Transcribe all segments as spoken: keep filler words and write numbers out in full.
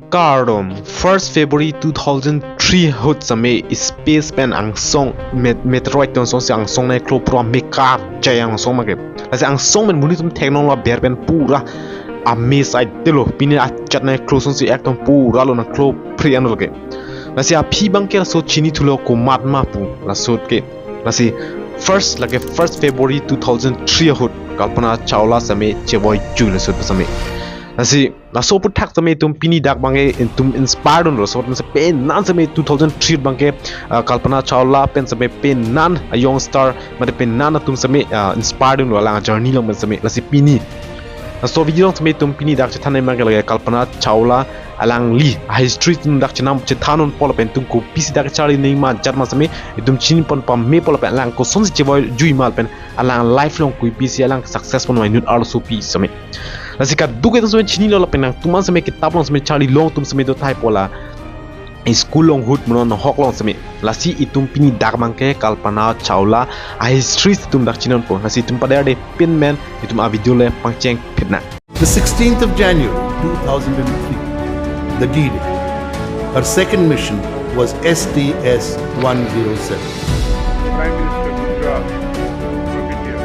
Kardom, first February two thousand three ahut seme space pen angsong met-, meteoroid angsong si angsong nangklo pura mekar jai angsong make. Lasi angsong pen monit atum theklong lo aber pen pura amazed ai telo. Pini ajat nangklo angsong si ekdom pura lo nangklo phri an lo ke. Lasi aphi abangke laso chinithulo komat ma pu laso ke. Lasi first lake first February two thousand three ahut Kalpana Chawla seme chevoi jui laso seme. Lasi laso aphuthak seme itum pini dak abangke itum inspired un lo, laso seme penan seme two thousand three abangke, ah, Kalpana Chawla pen seme penan a young star mate penan atum seme, ah, inspired un lo alang journey along pen seme. Lasi pini laso video along seme itum pini dak chethan abangke lake Kalpana Chawla alangli a history itum dak chenam chethan unpo lapen itum kopisi dak charli ning ma jat ma seme itum chini pon pamepo lapen alang kosonsi chevoi jui ma lapen alang life along kopisi alang success pon ma inut arlosopi seme. Lasi kaduk itum seme chinilo lapen nangtum an seme kitap along seme charli long atum seme do thai pola school along ahut mono nohok along seme. Lasi itum pini dak abangke Kalpana Chawla a history itum dak chinon po. Lasi itum paderde pin men itum a video le pangcheng phit nang. The sixteenth of January two thousand three, the D-Day. Her second mission was S T S one zero seven. Prime Minister Gujarat from India.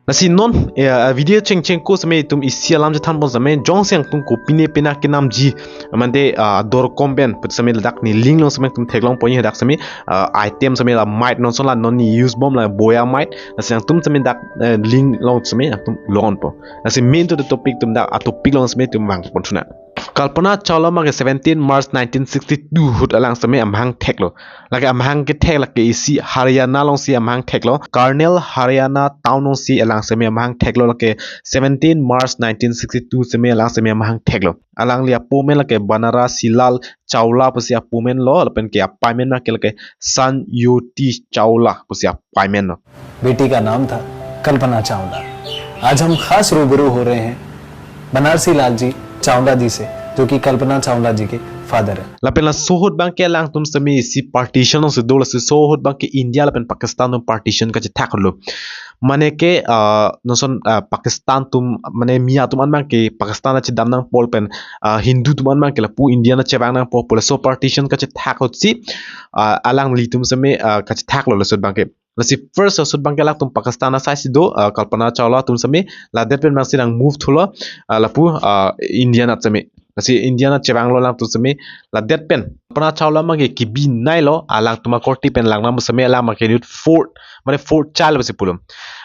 Lasi non, eh, video chengcheng ko seme itum isi alam chethan pon seme jongsi nangtum kopine pena kenamji mante, ah, dorkom pen put seme ladak ne link along seme itum theklong ponji hadak seme, ah, item seme la mite non son la non ne use bom la boya mite. Lasi nangtum seme dak, eh, link along seme nangtum longpo. Lasi main to the topic itum dak a topic along seme itum vang pon thuna. Kalpana Chawla abangke seventeen March nineteen sixty-two ahut alang seme amahang theklo. Lake amahang kethek lake isi Haryana along si amahang theklo. Colonel Haryana town along si alang seme amahang theklo lake seventeen March nineteen sixty-two seme alang seme amahang theklo. Alangli apo amen lake Banarasi Lal Chawla pusi apo amen lo lapen ke apei amen lake lake Sanyoti Chawla pusi apei amen lo. बेटी का नाम था कल्पना चावला। आज हम खास रूबरू हो रहे हैं बनारसी लाल जी चावला जी से, जो कि कल्पना चावला जी के फादर है। Lapen laso ahut abangke alangtum seme isi partition along si do, laso ahut abangke India lapen Pakistan atum partition kachethaklo. Mane ke, ah, non son, ah, Pakistan atum, mane Miya atum an abangke Pakistan achedam nangpo lapen, ah, Hindu atum an abangke lapu India achevang nangpo pu laso partition kachethak ahut si, ah, alanglitum seme, ah, kachethaklo laso ahut abangke. Lasi first laso ahut abangke alangtum Pakistan asai si do, ah, Kalpana Chawla atum seme ladet pen abangsi nang move thulo, ah, lapu, ah, India at seme. Lasi India achevanglo alangtum seme ladet pen. Kalpana Chawla abangke kebinai lo, alangtum akorte pen langnam seme alang abangke inut fourth, mane fourth child pusi pulo.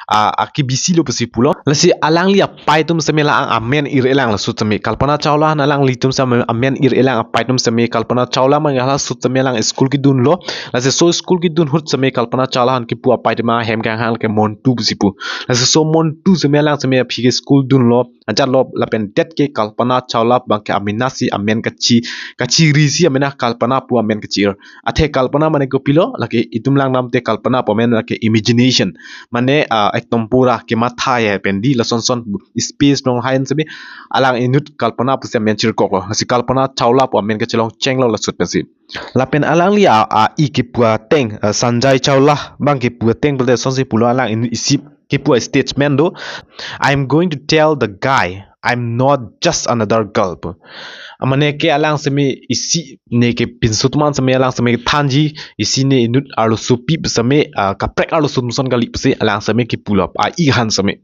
Ah, akebisi lo pusi pulo. Lasi alangli apei atum seme la ang amen ir-e lang laso ahut seme. Kalpana Chawla aphan alanglitum seme amen ir-e lang apei atum seme. Kalpana Chawla abangke laso ahut seme alang school kedunlo. Lasi laso school kedun ahut seme Kalpana Chawla aphan kepu apei atum ahem kanghang ke Montu pusi pu. Lasi laso Montu seme alang seme aphi ke school dunlo, ajatlo lapen det ke Kalpana Chawla abangke amena si amen kachi, kachiri si amena Kalpana pu amen kachi-ir. Athe Kalpana mane kopilo, lake itum langnam te Kalpana pu amen lake imagination. Mane, ah, ekdom pura kematha ya pen di lason son space along hai seme alang inut Kalpana pusi amen chirkoklo. Lasi Kalpana Chawla pu amen kachelong chenglo laso ahut pensi. Lapen alangli a, a-i kepu ateng, ah, Sanjay Chawla abang kepu ateng pulote sonsi pulo alang inut isi kepu a statement do. "I am going to tell the guy, I'm not just another girl," pu. Mane ke alang seme isi ne kepinso atum an seme alang seme thanji, isi ne inut arlosopi seme, ah, kaprek arloso atum son kali pusi alang seme kepulo, a-i aphan seme.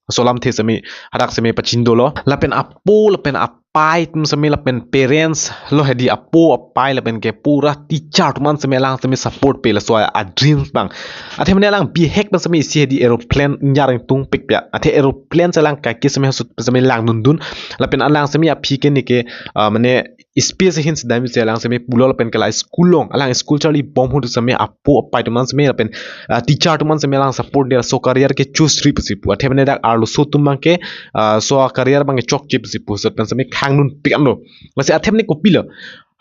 Laso alamthe seme, hadak seme pachin dolo. Lapen apo, lapen apei atum seme, lapen parents lo hedi apo, apei, lapen ke pura teacher atum an seme alang seme support pe laso a, a dreams abang. Athe mane alang bihek pen seme isi hedi aeroplane inyar ingtungpik pia. Athe aeroplane si alang kaike seme laso ahut seme langdundun. Lapen alang seme aphi ke ne ke, ah, mane space ahin si damsi alang seme pulo lapen ke la school along. Alang school charli bom ahut seme apo apei atum an seme lapen, ah, teacher atum an seme alang support de laso career ke choose ri pusi pu. Athe mane dak arloso atum abangke, ah, laso career abangke chokche pusi pu. Laso ahut pen seme khangdunpik anlo. Lasi athe mane kopilo.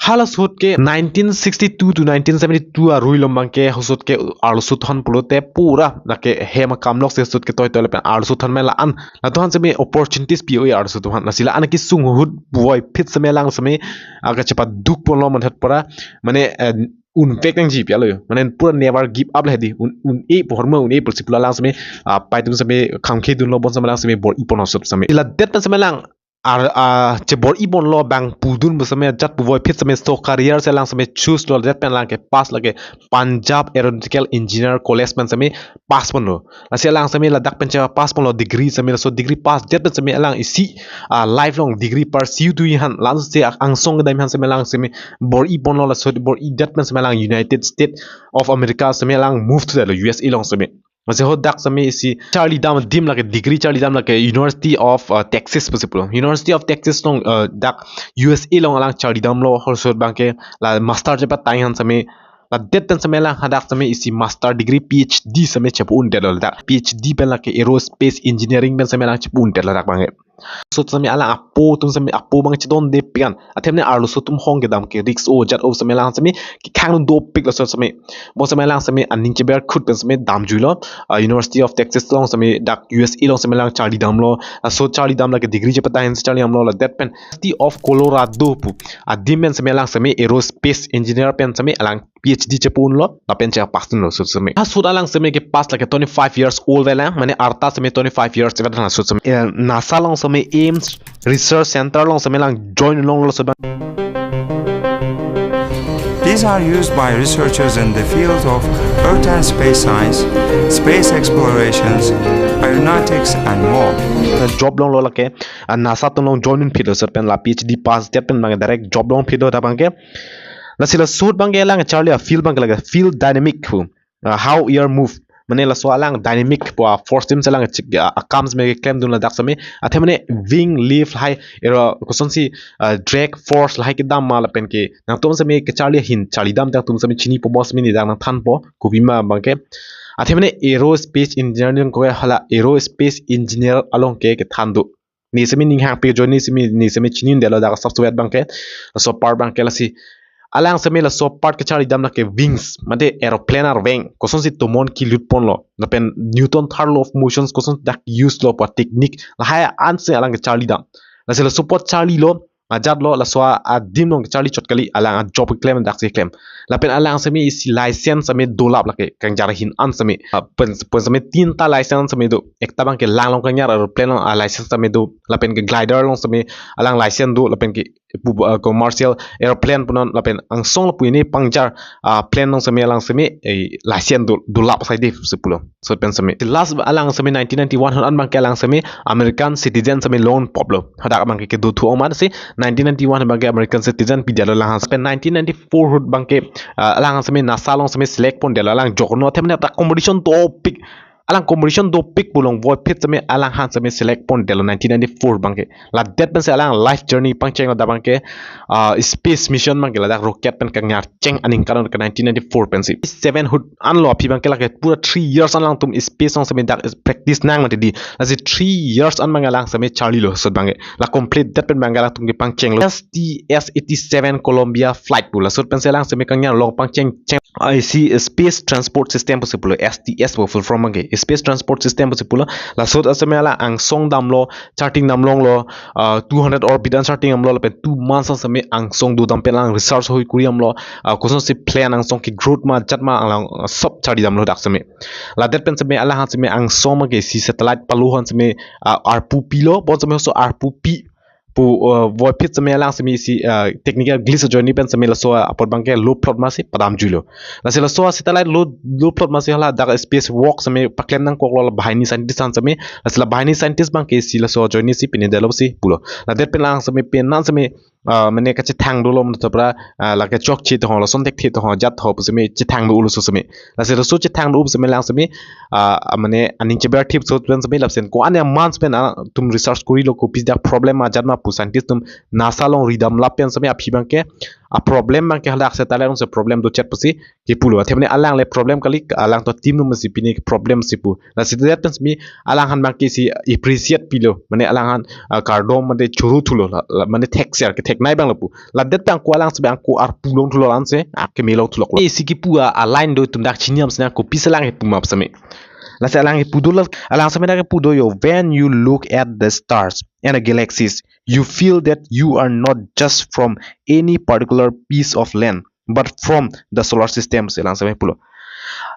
Halaso ahut ke nineteen sixty-two to nineteen seventy-two arui along abangke laso ahut ke arloso atum an pulote pura lake hem akam lok si laso ahut ke toitoi lapen arloso atum an mela an. Latum an seme opportunities pi-o arloso atum an. Lasi la-an kesung ahut puvoiphit seme alang seme, ah, kachepaduk ponlo manthat pura. Mane, eh, unvek nangji pi alo yo. Mane pura never give up le di. Un, un-e pu, hormu un-e pusi pulo alang seme, ah, pai atum seme khangkhe dunlo, bonseme alang seme bor-iponlo laso seme. Ladet pen seme alang ar, ah, chebor-iponlo, bang pudun pu seme, jat puvoiphit seme, laso career si alang seme choose lo, ladet pen alang kepass lake Punjab Aeronautical Engineer College pen seme pass ponlo. Lasi alang seme ladak pen chepass ponlo degree seme, laso degree pass det pen seme alang isi, ah, lifelong degree pursue thui aphan, la-ansi angsong kedam aphan seme alang seme bor-iponlo, laso bor-idet pen seme alang United States of America seme alang move thudetlo, U S A along seme. Lasi hadak seme isi charlidam adim lake, degree charlidam lake University of, uh, Texas pusi pulo. University of Texas along, uh, dak U S A along alang charlidamlo, halaso abangke la master chepatang aphan seme, ladet pen seme alang hadak seme isi master degree, P H D seme chepu-un detlo, ladak P H D pen lake Aerospace Engineering pen seme alang chepu-un detlo ladak abangke. Laso seme alang apo atum seme, apo abang chedondepik an. Athe mane arloso atum hong kedam ke risk o jat o seme alang seme kekhang dopik laso seme. Bonseme alang seme aning cheber khut pen seme damjuilo. Ah, University of Texas along seme, dak U S A along seme alang charlidamlo. Laso charlidam lake degree chepatang aphan si charlidamlo, ladet pen University of Colorado pu adim pen seme alang seme Aerospace Engineer pen seme alang P H D chepu-unlo, lapen chepass dunlo laso seme. Laso alang seme kepass lake twenty-five years old pen lang, mane arta seme twenty-five years pen laso seme. Eh, NASA along seme Ames Research Center along seme alang join longlo laso abang. These are used by researchers in the field of earth and space science, space explorations, aeronautics, and more. Job longlo lake, ah, NASA atum along join phitlo, laso pen la P H D pass det pen abang direct job long phitlo ladak abangke. Lasi laso abangke alang charli a-field abangke lake field dynamic pu. Ah, how air move. Mane laso alang dynamic pu a-force adim si alang chik, ah, akam seme keklemdun ladak seme. Athe mane wing lift lahai, ero kosonsi, ah, drag force lahai kedam ma lapen ke nangtum seme kecharli ahin charlidam atum seme chinipo, bonseme ne dak nangthanpo kopima abangke. Athe mane aerospace engineering ko hala aerospace engineer along ke kethan do. Ne seme ning hangpik ajoine seme, ne seme chini-un detlo dak asap suet abangke. Laso apart abangke lasi alang seme laso apart kecharlidam lake wings, mate aeroplane arveng kosonsi tomon kelut ponlo, lapen Newton third law of motions koson dak use lo pu a-technique, lahai an si alang kecharlidam. Lasi laso apot charlilo, ajatlo, laso adim along kecharli chot kali, alang a-job keklem dak si keklem. Lapen alang seme isi license seme dolap lake kangjar ahin an seme. Ah, pen, pen seme tinta license seme do. Ekta abangke lang along kangjar aeroplane along a-license seme do. Lapen ke glider along seme alang license do. Lapen ke pu, ah, commercial aeroplane punon, lapen angsong lapu ini pangjar, ah, plane along seme alang seme, eh, license do, dolap saide si pulo. Laso pen seme. Last alang seme nineteen ninety-one ahut an abangke alang seme American citizen seme longpoplo. Hadak abangke kedo thu-ong ma si nineteen ninety-one abangke American citizen pidetlo alang aphan. Pen nineteen ninety-four ahut abangke, ah, alang seme NASA along seme select pondetlo, alang jokno, athe mane ta competition dopik. Alang competition dopik pu longvoiphit seme alang aphan seme select pondetlo nineteen ninety-four abangke. Ladet pen si alang life journey pangchenglo ladak abangke, ah, space mission abangke ladak rocket pen kangjar cheng aningkan ke nineteen ninety-four pensi. Seven ahut anlo aphi abangke lake pura three years an alangtum space along seme dak practice nang mati di. Lasi three years an abangke alang seme charlilo laso abangke. La complete det pen abangke alangtum kepangchenglo. S T S eighty-seven Columbia flight pu. Laso pen si alang seme kangjar along pangcheng cheng. Isi space transport system pusi pulo, S T S pu full form abangke. Space transport system pusi pulo. Laso aseme alang angsong damlo, charting damlonglo, ah, two hundred orbit an charting damlo, lapen two months an seme angsong dodam pen alang research hoi kuri damlo, ah, kosonsi plane angsong ke growth ma jat ma alang, ah, sob charlidamlo dak seme. Ladet pen seme alang aphan seme angsong abangke isi satellite palo aphan seme, ah, arpu pilo, bonseme laso arpu pi pu, ah, voiphit seme alang seme isi, ah, technical glitch ajoine pen seme laso, ah, apot abangke lophlot ma si padamjuilo. Lasi laso satellite lo, lophlot ma si hala dak space walk seme paklem nangkoklo la banghini scientist aphan seme. Lasi la banghini scientist abangke isi laso ajoine si pine detlo si pulo. Ladet pen alang seme pen an seme, ah, mane kachethang dolo mane tapra, ah, lake chokche to ho, lason thekthe to ho, jat ho pu seme chethang do-o laso seme. Lasi laso chethang do-o pu seme alang seme, ah, mane aning cheber thip so pen seme lapuson ko-an amonths pen, ah, atum research kurilo, kopi dak problem ma jat ma pu scientist atum NASA along ridam lapen seme aphi abangke a-problem abangke hadak satellite along si problem dochet pusi kepulo. Athe mane alang le problem kali, alang to team atum si pine problem si pu. Lasi det pen seme alang aphan abangke isi appreciate pilo. Mane alang aphan, ah, kardom mane choro thulo la, la, mane thekser ketheknei abang lapu. Ladet pen ako alang seme ako arpu long thulo la-an si, ah, keme long thulo. Isi kepu a-line do, itum dak chini-am si nang kopisi alang kepu ma pu seme. Lasi alang kepu do la, alang seme dak kepu do yo, "When you look at the stars and the galaxies, you feel that you are not just from any particular piece of land. but from the solar system, pusi alang seme pulo.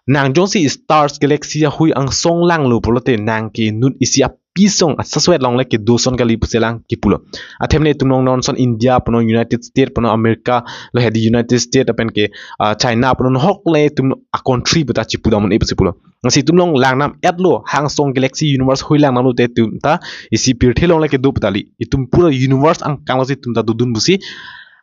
Nang jongsi stars galaxy ahui angsong langlo pulote nang ke inut isi api song asaswet along le kedo ason kali pusi alang kipulo. Athemne itum along non ason India punon, United States punon, America lo, hedi United States lapen ke, ah, China punon, hok le itum a country puta chipu dam un-e pusi pulo. Lasi itum along langnam-etlo, ha angsong galaxy universe hui langnamlote itum ta isi pirthe along le kedo pu kali. Itum pura universe angkang lo si itum ta dodun pusi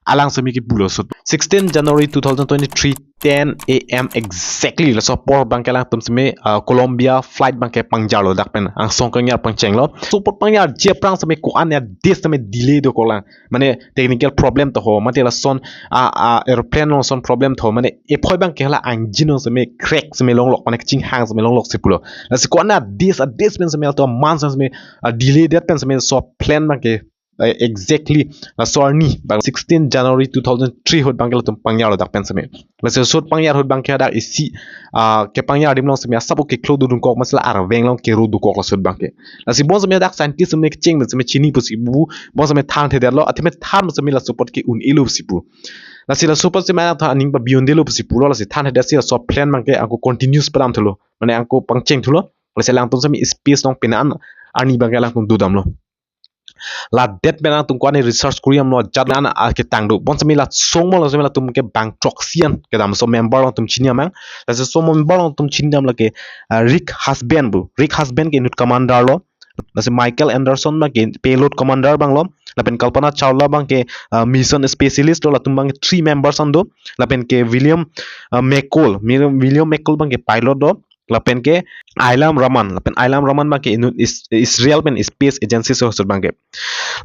alang seme kipulo. So sixteen January two thousand twenty-three, ten A M exactly, laso apor abangke alangtum seme, ah, Columbia flight abangke pangjarlo, dak pen angsong kangjar pangchenglo. So apot pangjarji aphrang seme ko-an ya des seme delay dokoklang. Mane technical problem to ho, mate lason, ah, ah, aeroplane along ason problem to ho, mane ephoi abangke hala engine along seme crack seme longlok, mane kachinghang seme longlok si pulo. Lasi ko-an ya des, a des pen seme, to months seme, ah, delay det pen seme laso plane abangke, eh, exactly laso arni abang sixteen January two thousand three ahut abangke latum pangjarlo dak pen seme. Lasi laso ahut pangjar ahut abangke hadak isi, ah, kepangjar adim along seme asap o keklo dodun kok, amatsi la arveng along kero dokok laso ahut abangke. Lasi bonseme hadak scientist seme kecheng pen seme chini pusi pu, bonseme thanthedetlo, athema than seme laso apot ke un-elo pusi pu. Lasi laso apot seme athak aning pabiyondelo pusi pulo, lasi thanthedet si laso plane abangke angko continuous padam thulo, mane angko pangcheng thulo. Lasi alangtum seme space along pini an arni abangke alangtum dodamlo. Ladet pen alangtum ko-an research kuri damlo, jat an aketang do. Bonseme la song mo, la seme latum ke bang throksi an kedam, laso member alangtum chini amang. Lasi laso member alangtum chini dam lake, ah, Rick Husband pu. Rick Husband ke inut commander lo. Lasi Michael Anderson abangke payload commander abang lo. Lapen Kalpana Chawla abangke, ah, mission specialist lo, latum abangke three members an do. Lapen ke William, ah, McCoy, William, William McCoy abangke pilot lo. Lapen ke Ilan Ramon, lapen Ilan Ramon abangke inut Is-, Israel pen space agency so laso ahut abangke.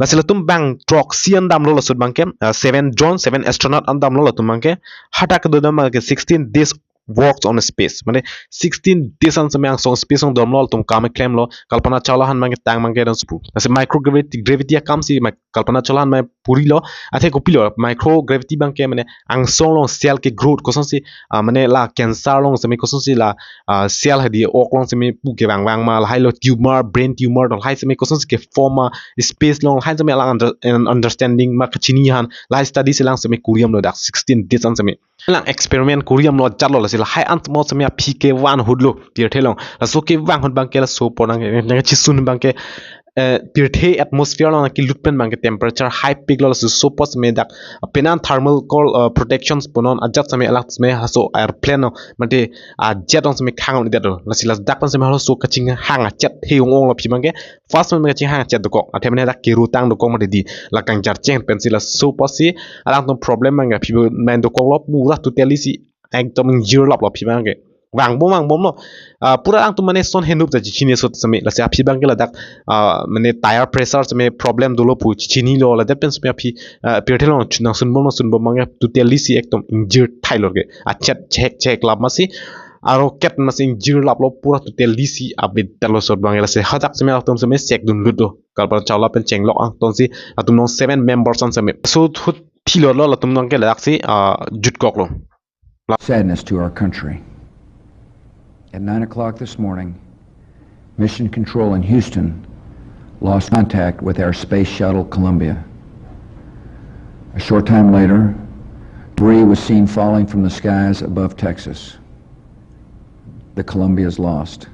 Lasi latum bang throksi an damlo laso ahut abangke, ah, seven, John seven astronaut an damlo latum abangke. Hadak kedo dam abangke sixteen days works on space. Mane sixteen days an seme angsong space along domlo, latum kam klemlo, Kalpana Chawla ahan abangke tang abangke dam supu. Lasi microgravity, gravity akam si ma-, Kalpana Chawla ahan abangke purilo, athe kopilo, microgravity abangke mane angsong along cell ke growth kosonsi, ah, mane la cancer along seme kosonsi la, ah, cell hedi ok along seme pu kevang vang ma, lahai lo tumor, brain tumor, to lahai seme kosonsi ke form ma, space along lahai seme alang under-, understanding ma kachini ahan, lahai study si alang seme kuri damlo dak sixteen days an seme. Alang experiment kuri damlo jatlo, lasi lahai an mo seme aphi kevan ahut lo pirthe along. Laso kevan ahut abangke laso apor nang, nangchisun abangke, eh, pirthe atmosphere along kelut pen abangke temperature high peak lo, laso apot seme dak pini an thermal col-, eh, protections punon ajat seme alak seme laso airplane along mate, ah, jet along seme khang un-edetlo. Lasi ladak pen seme halaso kachinghang achet he ong ong lo aphi abangke. First pen kachinghang achet dokok, athema hadak kero tang dokok mate di, la kangjar cheng pensi laso apotsi alangtum problem abangke aphi main dokoklo, pura totally si ekdom ingjirlaplo aphi abangke. Vangbom vangbomlo. Ah, pura alangtum mane ason hendup ta chichini so seme, lasi aphi abangke ladak, ah, mane tire pressure seme problem dolo pu chichinilo, ladak pen seme aphi, ah, pirthe along chu nangsunbom nangsunbom abangke totally si ekdom ingjir thailo ke. Achet chek chek lap masi, a rocket masi ingjirlaplo, pura totally si abit talo laso ahut abangke. Lasi hadak seme alangtum seme sekdun lutlo. Kalpana Chawla pen chenglok angton si latum along seven members an seme. So ahut thilotlo latum along ke ladak si, ah, jutkoklo. Sadness to our country. At nine o'clock this morning, Mission Control in Houston lost contact with our space shuttle Columbia. A short time later, debris was seen falling from the skies above Texas. The Columbia is lost.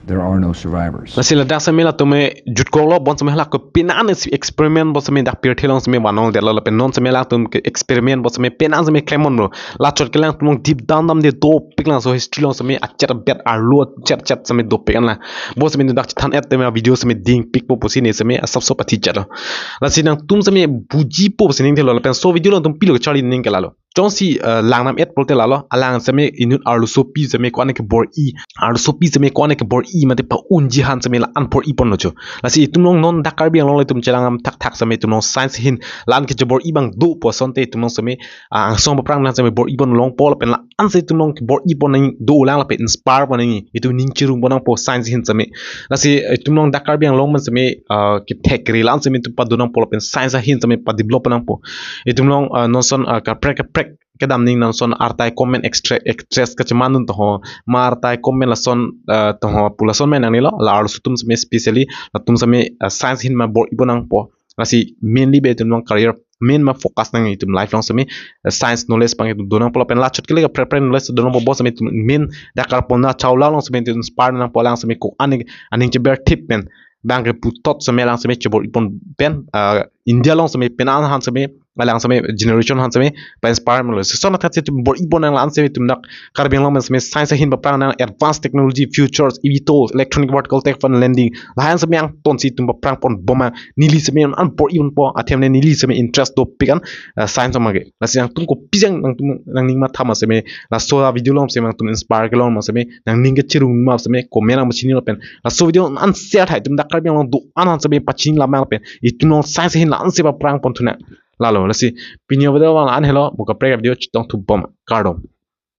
There are no survivors. Lasi ladak seme latum jutkoklo, bonseme hala ko pini an experiment bonseme dak pirthe along seme vanong detlo, lapen non seme latum ke experiment bonseme pini an seme klemponlo. Lachot ke alangtum along deep down damde dopik lang, laso history along seme achet abet arlo achet chet seme dopik an lang. Bonseme dak chethan-et tema video seme dingpikpo pusi ne seme asap so pathi chetlo. Lasi nangtum seme bujipo pusi ning thelo, lapen laso video along tum pilo kacharli ning ke lalo. Jongsi, eh, langnam-et pulote lalo, alang seme inut arlosopi seme ko-an kebor-i, arlosopi seme ko-an kebor-i mate pa-unji ahan seme la-an bor-iponlo cho. Lasi itum along non dak Karbi Anglong le itum chelang am thakthak seme itum along science ahin la-an kechebor-i abang dopo asonte itum along seme, ah, angsong paprang nang seme bor-ipon longpo lapen la-an si itum along kebor-ipon nang dolang lapen inspire pon nang itum ning chirungpon nangpo science ahin seme. Lasi itum along dak Karbi Anglong pen seme, ah, kethek kere la-an seme itum pado nangpo lapen science ahin seme pa-develop nangpo. Itum along, ah, non ason, ah, kaprek kaprek kedam ning non ason artai comment extra-, express kachemandun to ho. Ma artai comment lason, ah, to ho pu lason men nangnelo. La arloso atum seme specially latum seme, ah, science ahin ma bor-ipon nangpo. Lasi mainly be itum along career main ma focus nang itum life along semi, eh, science knowledge pang itum donang pulo pen la chot kele kaprek prek knowledge donang pupo semi itum main dak karpon na chau la along semi itum inspire nangpo alang semi ko aning aning cheber thip pen bang ke puthot semi alang semi chebor-ipon pen, ah, India along semi pen an han semi alang semi generation han semi pa inspire melo. Lason athaksi itum bor-ipon nang la-an semi itum dak Karbi Anglong pen semi science ahin paprang nang advanced technology, futures, eVTOLs, electronic vertical take off and landing. La-an semi angtonsi itum paprang pon bom ma neli semi an bor-iponpo athe ne neli semi interest dopik an, ah, sciance ma ke. Lasi nangtum kopi jang nangtum nangning matha ma semi laso avideo along semi nangtum inspire kelong ma semi nangning kechirung ma semi comment nang machini lo pen. Laso video an share thai itum dak Karbi Anglong do-an han semi pachini lamang pen itum along science ahin la-an semi paprang pon thu nang. Lalo, lasi pini avideo abang la-an helo, mo kaprek avideo chetong thu bom. Kardom.